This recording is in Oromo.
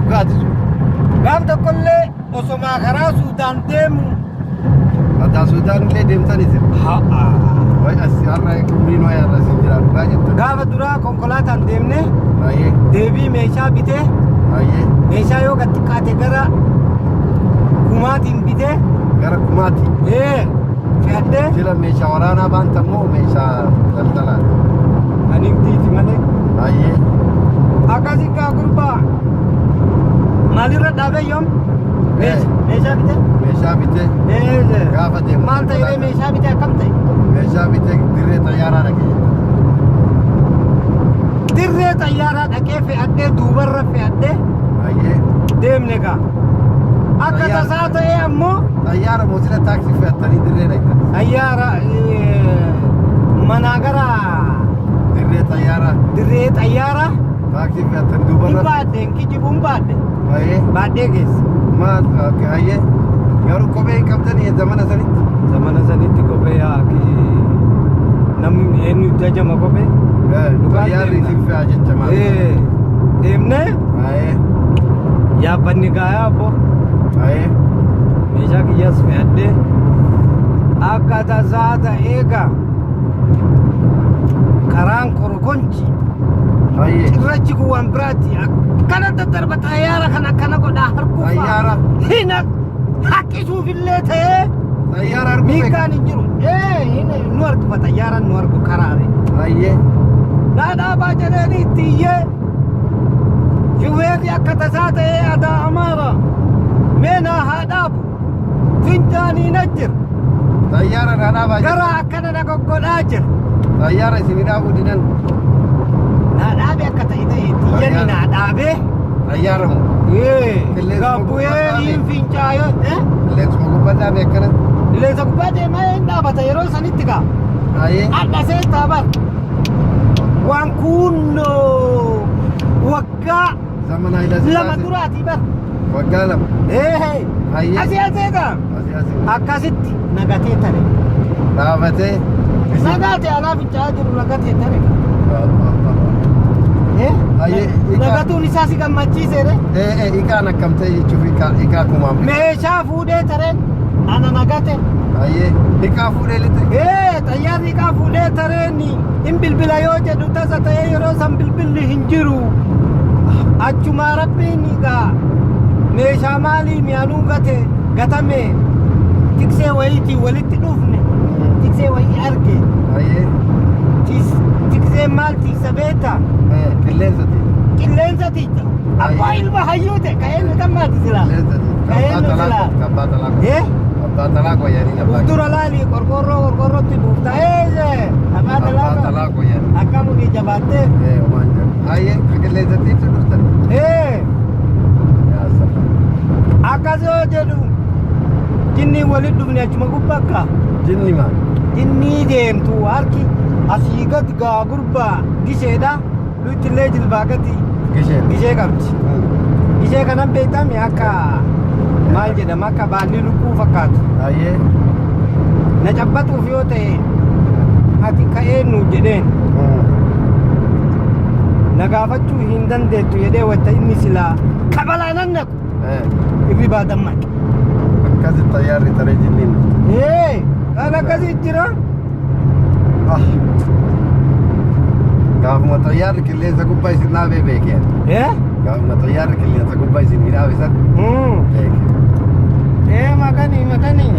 Dhugaati sun. Gaaf tokkollee osomaa karaa Suudaan deemu. Ataa Suudaan illee deemtan isin. Ha'a. Way as har'a umriin wayi har'a isin jira dhugaa jettan. Gaafa duraa konkolaataan deemne Baay'ee deebii meeshaa bitee baay'ee meeshaa yoo gad xiqqaate gara kumaatiin bitee gara kumaati. ee fe'adhee Jila meeshaa waraanaa baanta immoo meeshaa daldalaati. ani nigdiiti malee. Baay'ee Akkasi gaa gurbaa maalirra dhaabee yoom meeshaa bitee? Meeshaa bitee Ee gaafa deemu. Maal ta'e ree meeshaa bitee akkam ta'e? Meeshaa bitee dirree xayyaaraa dhaqee. Dirree xayyaaraa dhaqee fe'adhee duubarra fe'adhee Baay'ee deemne gaa. Akka tasaa ta'ee ammoo xayyaara moosila taaksii fe'attanii dirree dhaqxan. Xayyaara manaa gara Dirree xayyaaraa dirree xayyaaraa taaksii fe'attanii hin duubarra. baadhe hin kijibu hin baadhe. Baay'ee Baadhee geesse. maal hayyee garuu kophee hin qabdanii zamana sanitti. Zamana sanitti kophee haaki namni eenyu jajama kophee. Xayyaarri isin fe'a jecha maal. Deemnee Baay'ee yaabbanni gaayaa abbo baay'ee meeshaa kiyyaas fe'adhee akka tasaa ta'ee gaa karaan korokonchi baay'ee cirrachi kun waan biraati akkana daddarba xayyaara kan akkana godhaa harkuufaa Xayyaara. hin haqqisuufillee ta'ee Xayyaara arguu beeku. miikaan hin jiru ee nu harkifa xayyaaraan nu harku karaare Baay'ee naa dhaabaa jedheeni itti iyyee shubeerri akka tasaa ta'ee adaa amaara mee naa haa dhaabu fincaanii na jira xayyaara naa dhaabaa jira. gara akkana na goggodhaa jira Xayyaara isin dhaabuu didan. naa dhaabe akka ta'e ta'e itti iyyani naa dhaabee Xayyaara moo? ee Qilleensa gabbu'ee gubbaa dhaabe. hin fincaayee Qilleensuma gubbaa dhaabe akkanatti. Qilleensa gubbaa deemaa hin dhaabata yeroo sanitti gaa Baay'ee hadha seetaa bar waan kun waggaa zamana Hayila lama Sillaasee. duraatii bar Waggaa 2. ee Baay'ee. asii aseeta Asii asii. akkasitti nagatee tare Dhaabatee. nagaate anaa fincaa'aa jiru nagatee tare Eh? Baay'ee Nagatuun isaa si gammachiise re Ee iqaan akkam ta'e jechuuf iqaa iqaa kumaam. Meeshaa fuudhee tareen ana nagate. Baay'ee iqaa fuudhee lixe. Ee xayyaarri iqaa fuudhee tareen hin bilbila yoo jedhu tasa ta'ee yeroo san bilbilli hin jiru. Achumaa rabbiin egaa meeshaa maalii mi'anuu gate gatame tiksee wayiitiin walitti dhufne tiksee wayii arge. Baay'ee Tikseen maal tiksa beektaa? Qilleensati. Qilleensa ticha. Abbaa ilma hayyuu ta'e ka'ee nu tammaati silaa. Qilleensati. Ka'ee nu silaa. Abbaa talaa. Eh? Abbaa talaa qoyyanii abbaa. Dura laali qorqorroo qorqorrootti buufta. Ee abbaa Abbaa talaa. talaa qoyyanii. Akkam ofii jabaattee. Ee homaan jiru. Baay'ee qilleensatti ibsu dhuftan. Ee Yaa salaam. akkas yoo jedhu jinni walitti dhufne achuma gubbaa akka. Jinni maal? Jinnii deemtu harki asii gad gaa gurbaa gisheedha. Lutti illee jilbaa gadi Gishee. gishee qabdi. Gishee kanan beektame akka maal jedhama akka baalli lukkuu fakkaatu. Baay'ee. Na cabbatuuf yoo ta'e ati ka'ee nu jedheen na gaafachuu hin dandeettu jedhee wanta inni silaa kabalaa nan naqu irribaa dammaqe. Akkasitti xayyaarri taree jinniin dhufte. Ee kan akkasii jira. Ah. Gaafuma xayyaarri qilleensa gubbaa isin dhaabee beekee. Ee? Gaafuma xayyaarri qilleensa gubbaa isin dhaabe san beekee. Ee makanii makanii.